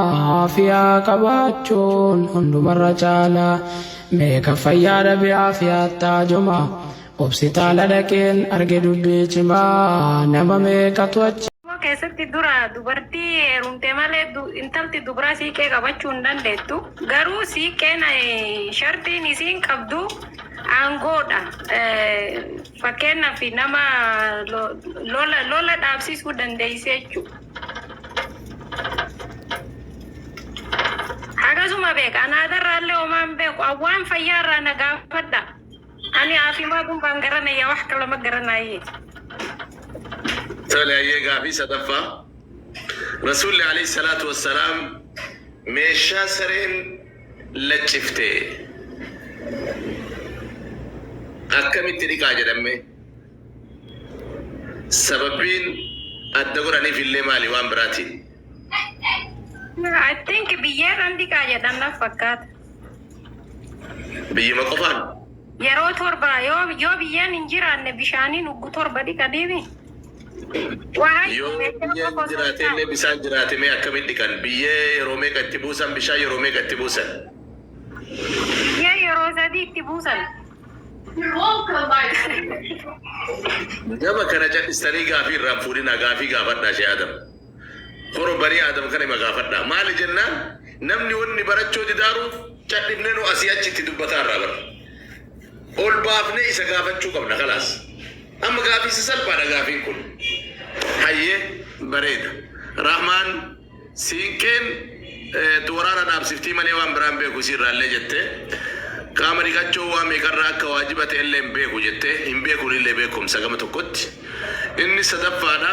Aafiyaa qabaachuun hundumarra caala. Mee kan fayyaa dhabe aafiyaatti haajoma. Hopsitaala dhaqeen arge dubbii cimaa. Nama meeqatu achi. Oromoo keessatti dura dubartii heerumte malee intalti dubraa siiqee qabachuu hin dandeettu. Garuu siiqeen shartiin isiin qabdu aangoodha. Fakkeenyaaf nama lola dhaabsisuu dandeessi jechuudha. Akkasuma beeka. Ani aadarraallee homaa hin beeku. Waan fayyaarraa na gaafadha. Ani caafimaad baan garanaya wax kale ma garanaye. Tole hayyee gaafii sadaffaa. Rasuulli alayhi salaatu wassalaam meeshaa sareen laccifte akkamitti dhiqaa jedhamme? Sababbiin adda godhaniif illee maali waan biraatiin? I think biyyeerraan dhiqaa jedhan na fakkaata. Biyyuma qofaan? Yeroo 7 yoo biyyeen hin jiraanne bishaaniin uggu 7 dhiqaniimi. Waa Yoo meeshaa biyyeen qofa osoo hin jiraate illee taane. bisaan jiraate mee akkamitti dhiqan? Biyyee yeroo meeqa itti buusan? Bishaan yeroo meeqa itti buusan? Biyyee yeroo 3 itti buusan. Nama kana cal'istanii gaafii irraa hin fuudhinaa gaafii gaafadhaa Shee Aadam. Horo banii Aadam kana ima gaafadhaa. Maali jennaan namni wanni barachuu didaaruuf cal'ifnee nu asii achi itti dubbataa irraa bara. Ol baafnee isa gaafachuu qabna kalaas. Amma gaafii isa salphaadha gaafiin kun. Hayyee bareeda. Rahmaan Siinqeen waraana dhaabsiftii malee waan biraa hin beeku isii irraallee jette. Qaama dhiqachuun waan meeqarraa akka waajiba ta'ellee hin beeku jette. Hin beekuunillee beekumsa gama tokkotti. Inni sadaffaadha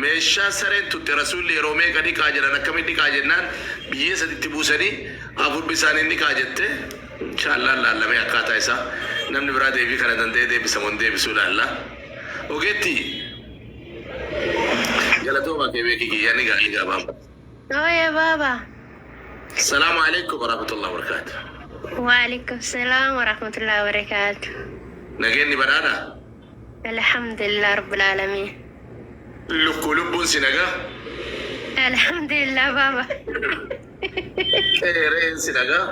meeshaa sareen tutte Rasuulli yeroo meeqa dhiqaa jedhan akkamitti dhiqaa jennaan biyyee saditti buusanii afur bisaaniin dhiqaa jette. Inshaallah laallamee akkaataa isaa namni biraa deebii kana danda'ee deebisa moo hin deebisuu laalla. Ogeettii. Galatooma kee beeki kiyya ni gaa ni gaa baaba. Oye baba. Salaamu alaikum warahmatullahi wabarakatuh. Waalaikum salam warahmatullahi wabarakatuh. Nageenni badhaadha. Alhamdulillah rabbil alamin. Lukkuu lubbuun si nagaa. Alhamdulillah baba. Ee re'een si nagaa.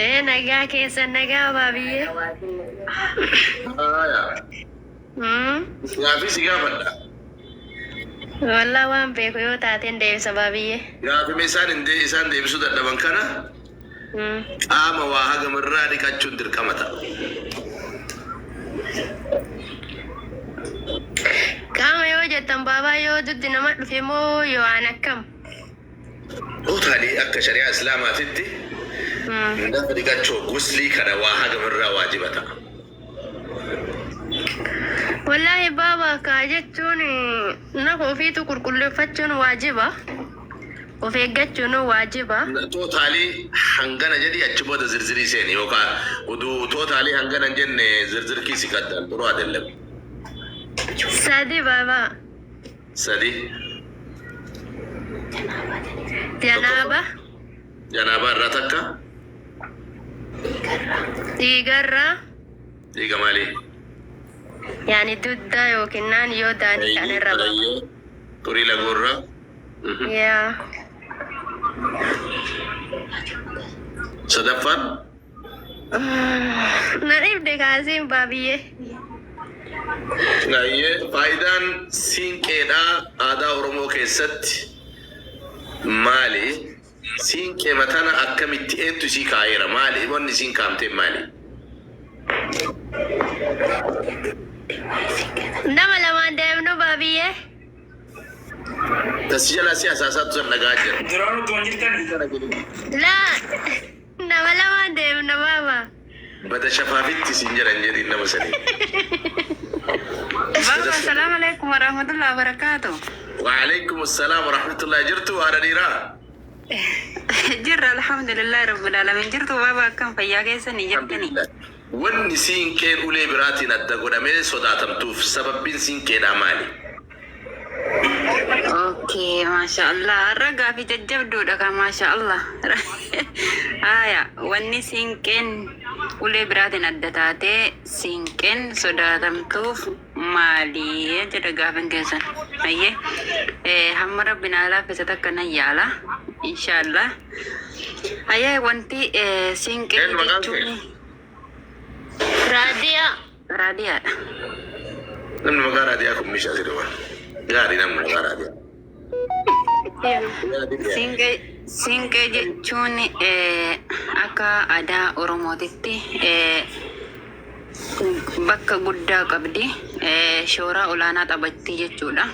Ee nagaa keessa nagaa baabiyyee. Haaya. Gaafii si gaafadha. Wallah waan beeku yoo taateen deebisa baabiyyee. Gaafima isaan hin dee isaan deebisuu dadhaban kana qaama waa hagam irraa dhiqachuun dirqama ta'a. Qaama yoo jettan baabaa yoo duddi nama dhufe moo yoo aan akkam? Totally akka shari'aa Islaamaatitti nafa dhiqachuu guslii kana waa hagam irraa waajiba ta'a. Wallaahi baaba kaa jechuun nafa ofiitu qulqulleeffachuun waajiba. Of eeggachuun waajiba. Totally hangana jedhii achi booda zirzirii seeni yookaan uduu totally hangana hin jenne zirzirkii si qaddaan xuruu adellem. 3 baaba. 3. Janaaba. Janaabaa irraa takka. Dhiigarraa. Dhiiga maalii? Yaani dudda yookiin naan yoo daanii ta'an irra baaba. Ayyee. Xurii laguu irraa. Yaa. Sadaffaan. Na dhibde kaasiin baabiyyee. Ayyee. Faayidaan siinqeedhaa aadaa Oromoo keessatti maali? Siinqeema tana akkamitti eentu isii kaayeera? Maali wanni isiin kaamteen maali? Nama lamaan deemnu baabiyyee. Ta si jalaa si hasaasaatu san dhaga'aa jira. Duraan utuma hin jirtani. Laa nama lamaan deemna baaba. Bada shafaafitti siin jedhan jedhiin nama sanii. Baba, assalamu alaikum warahmatullahi wabarakatuh. Wa'alaikum assalam warahmatullahi jirtu haadha dhiiraa. Jirra alhamdulillahi rabbil alamin. Jirtu baba akkam fayyaa keessanii jirtanii? Alhamdulillah. Wanni siinqeen ulee biraatiin adda godhamee sodaatamtuuf sababbiin siinqeedhaa maali? Okay, masha Allah. Har'a gaafii jajjabduudha kan masha Allah. Haya, wanni siinqeen ulee biraatiin adda taatee siinqeen sodaatamtuuf maali jedha gaafin keessan. Ayyee hamma rabbi naa laaffise takka nan yaala inshaallah. Ayyee wanti siinqee Eenyu maqaan kee? jechuun Raadiyaa. Raadiyaadha. Namni maqaa raadiyaa kun meeshaa si dhufa. Gaarii namni maqaa raadiyaa. Siinqee siinqee jechuun akka aadaa Oromootitti bakka guddaa qabdi. Shoora olaanaa taphatti jechuudha.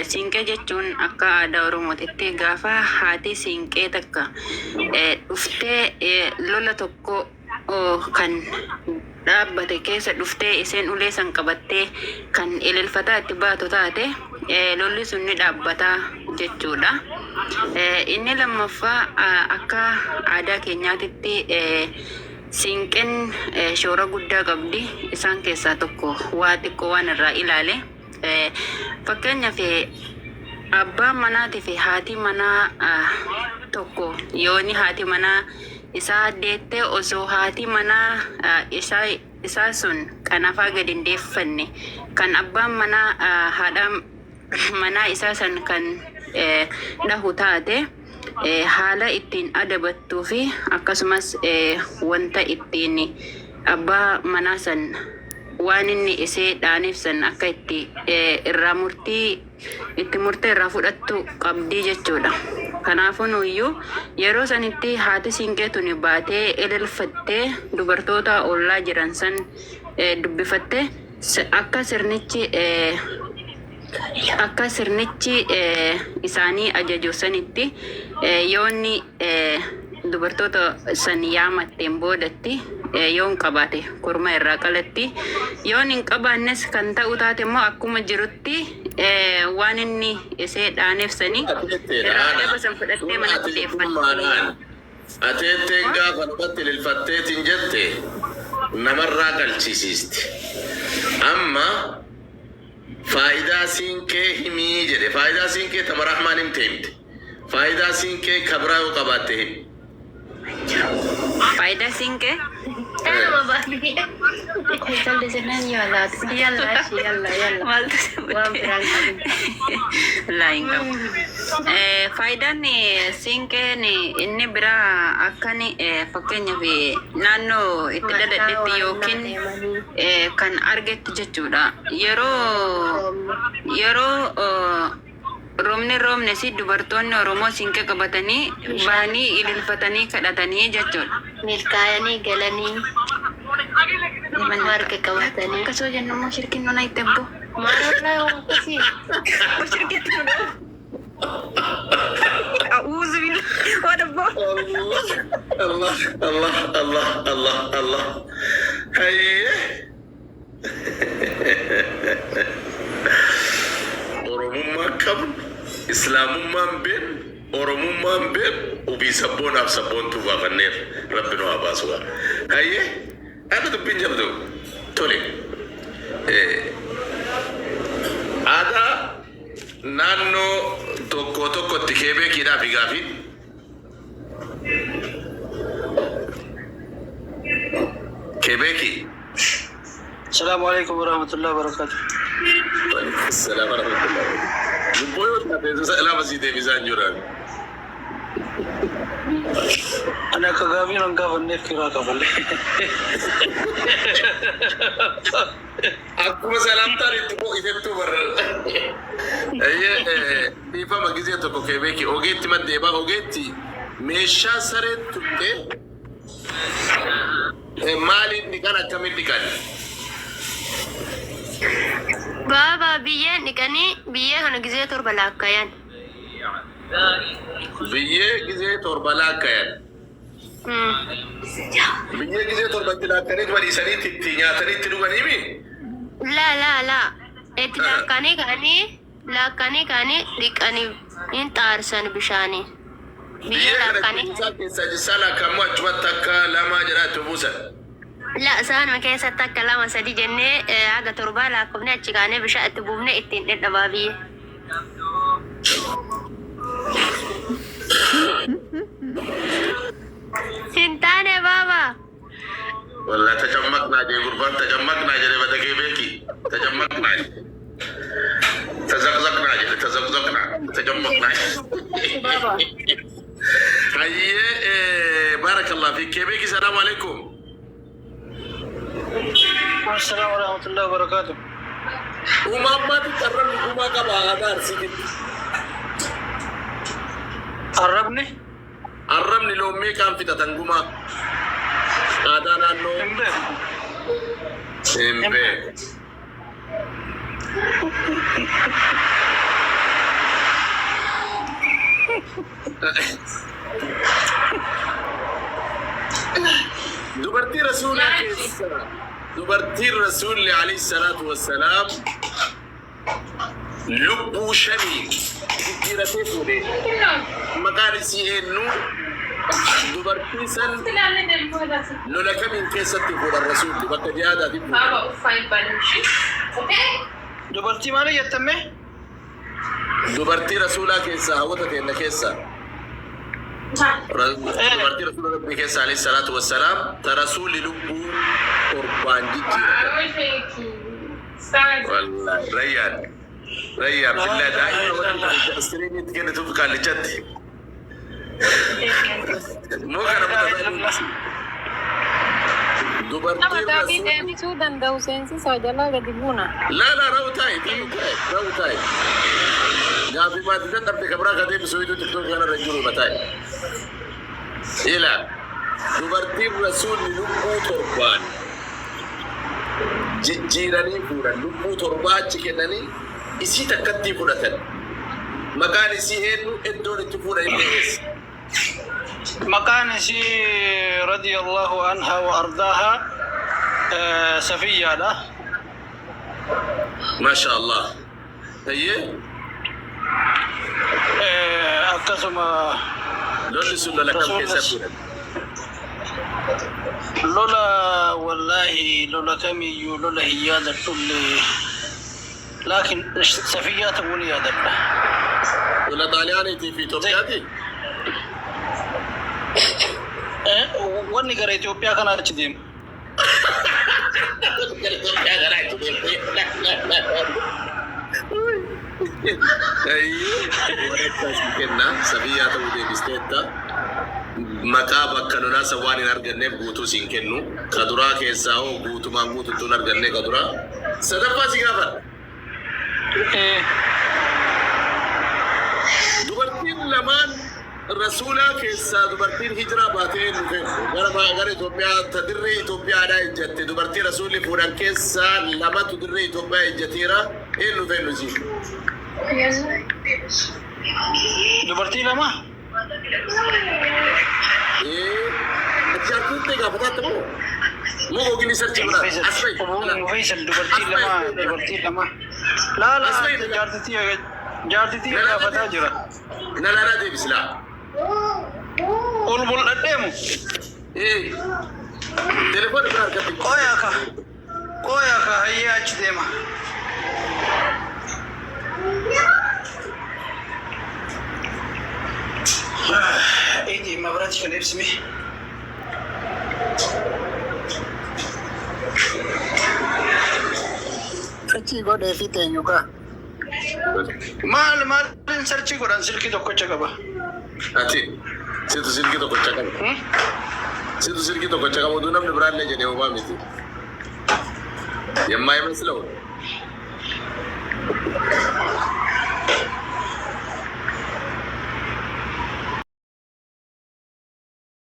Siinqee jechuun akka aadaa Oromootitti gaafa haati siinqee takka dhuftee lola tokko kan dhaabbate keessa dhuftee isheen ulee san qabattee kan ililfataa itti baatu taate lolli sun ni dhaabbata jechuudha. Inni lammaffaa akka aadaa keenyaatitti siinqeen shoora guddaa qabdi. Isaan keessaa tokko waa xiqqoo waan irraa ilaale. Fakkeenyaaf abbaan manaatii fi haati manaa tokko yooni haati manaa isaa deettee osoo haati manaa isaa sun qanafaa gadi hin deeffanne kan abbaan manaa haadha manaa isaa san kan dhahu taate haala ittiin adabattuu fi akkasumas wanta ittiin abbaa manaa san waan inni isee dhaaneef san akka itti irraa murtii itti murtee irraa fudhattu qabdii jechuudha. Kanaafuu nuyyuu yeroo sanitti haati siinqee tuni baatee ililfattee dubartoota ollaa jiran san dubbifattee akka sirnichi akka sirnichi isaanii ajaju sanitti yoonni dubartoota san yaamatteen boodatti yoon qabaate korma irraa qalatti yoon hin qabaannes kan ta'u taate immoo akkuma jirutti waan inni isee dhaaneef sanii irraa adaba san fudhattee manatti deeffatti. Ateetteen gaafa namatti ililfatteetiin jette namarraa qalchisiisti. Amma faayidaa siinqee himii jedhe. Faayidaa siinqee tama Rahmaan himte himte. Faayidaa siinqee kabraa yoo qabaatte himi. Faayidaa siinqee? Tanuma baadiyyaa. Jalli jennaan yaalaati. Yalla ashi yalla yalla. Maaltu si Waan biraan qabin. Laa hin qabu. Faayidaan siinqeen inni biraa akkan fakkeenyaaf naannoo itti Mataa dhaladhetti waan yookiin nama deemanii. kan argetti jechuudha. Yeroo yeroo roobni roobne si dubartoonni Oromoo siinqee qabatanii bahanii ililfatanii kadhatanii jechuudha. Milkaa'anii galanii marga qabatanii. Akkasoo jennu immoo shirkiin nuna itti abboo. Maal wallaahi waan akkasii. Shirkiitti nuna. A'uuzu billahi waan abboo. Allah Allah Allah Allah Allah. Hayyee. Oromummaa qabnu, Islaamummaan beeknu, Oromummaan beeknu, ofii sabboonaaf sabboontuu baafanneef Rabbi nu haa baasu. Hayyee. Akka dubbiin jabdu tole. Aadaa naannoo tokko tokkotti keebeekiidhaa fi gaafiin keebeekii. Assalamu alaikum warahmatullahi wabarakatuh. Salaam warahmatullahi. Lubbuu yoo taate salaama sii deebisaa hin jiran. Ani akka gaafii nan gaafanneef kiraa kafalle. Akkuma salaamtaan itti ho'isettuu barra. Eeyyee dhiifama gizee tokko keebeekii ogeetti maddeebaa ogeetti meeshaa sareen tuqxee maaliin dhiqan akkamiin dhiqan? Baabaa biyyeen dhiqanii biyyee kana gizee torba laakkayan. Biyyee gizee torba laakkayan. Biyyee gizee torbatti laakkanii badiisanii itti nyaatanii itti dhuganii mi? Laa laa laa. Itti laakkanii ka'anii laakkanii ka'anii dhiqanii hin xaarsan bishaanii. Biyyee Biyyee kana laakkanii. keessaa keessaa jissaa laakkammoo achumatti akka lama jedhaa itti buusan. La isaanuma keessatti akka lama sadi jennee haga torbaa laakkofne achi kaanee bishaan itti buufne ittiin dhedhabaa biyyee. Hin taane baabaa. Wallah tacammaqnaa jee gurbaan tacammaqnaa jedhe badakee beeki. Tacammaqnaa jedhe. Tazaqzaqnaa jedhe. Tajammaqna. Hayyee, baarakallah fi kebeeki. Salaamu alaikum. Assalaamu warahmatullahi wabarakatuh. Uumaa ammaatitti arrabni gumaa qaba aadaa Arsiititti. Arrabni Arrabni loon meeqaan fixatan gumaa? Aadaa naannoo. Hin beeku. Hin beeku. Dubartii Rasuulaa keessa dubartiin Rasuulli alayhi salaatu wassalaam lubbuu shaniin jijjiiratee fuudhe. Maqaan isii eenyu? Dubartii san lola kamiin keessatti fuudhan Rasuulli bakka jihaadaatiif fuudhan? Dubartii maali jettamme? Dubartii Rasuulaa keessaa hawwata teenna keessaa. Dubartii Rasuula Rabbii keessa alayhi salaatu wassalaam ta Rasuulli lubbuu torbaan jijjiiratan. Wallahi Rayyaan Rayyaan billaa daa'ima wanti iskiriiniitti kennituuf kaallichatti. Moo kana mata dubartiin Nama gaaffii Rasuulli deebisuu danda'u seensisaa jalaa gadi buuna. Laa laa, rawu taa'i, rawu taa'i, rawu taa'i. Gaaffii maatii dadhabde kabraa ka deebisu wiiduu TikTok kanarra hin jiru mataa'i. Ila dubartiin Rasuulli lubbuu torbaan jijjiiranii fuudhan, lubbuu torbaa achi kennanii isii takkattii fudhatan. Maqaan isii eenyu? Iddoon itti fuudhan illee eessa? Maqaan isii radiyallahu anha wa ardaaha Safiyyaadha. Masha Allah. Tayyee. Akkasuma lolli sun lola kam keessa fuudhan? Lola, wallaahi, lola kamiyyuu lola hin yaadadhullee, laakiin Safiyyaa ta'uu ni yaadadha. Lola Xaaliyaaniitii fi Itoophiyaati? Wanni gara Itoophiyaa kana achi deema. Gara Itoophiyaa kana achi deemte. Ayyee, warra kenna Safiyyaa ta'uu deebisteetta. Maqaa bakka lolaa san waan hin arganneef guutuu siin kennu. Ka duraa keessaa hoo guutumaan guutuutti hin arganne ka duraa. Sadaffaa si gaafadha. Dubartiin lamaan Rasuulaa keessaa dubartiin hijiraa baatee dhufe gara Itoophiyaa ta dirree Itoophiyaadhaa ejjatte, dubartii Rasuulli fuudhan keessaa lamatu dirree Itoophiyaa ejjateera, eenyu fi eenyu isii? Dubartii lama? Ee, ati jaartiin ta'e gaafataatti moo? Moo googilii search godhaa? As bahi. Faisal, dubartii lama, dubartii lama. Laala, jaartitii jaartitii gaafataa jira. Na laalaa deebisi laa. Ol mul'adheemu. Ee, telefoon biraa harkatti. Qoyaa ka. Qoyaa ka, hayyee, achi deema. Iji mabiraati kan ibsime. Search godhee fi teenyu kaa. Maal maaliin search godhan? Silkii tokkocha qaba. Ati situ silkii tokkocha qaba. Situ silkii tokkocha qaba, oduu namni biraallee jedhee homaa miti. የማይመስለው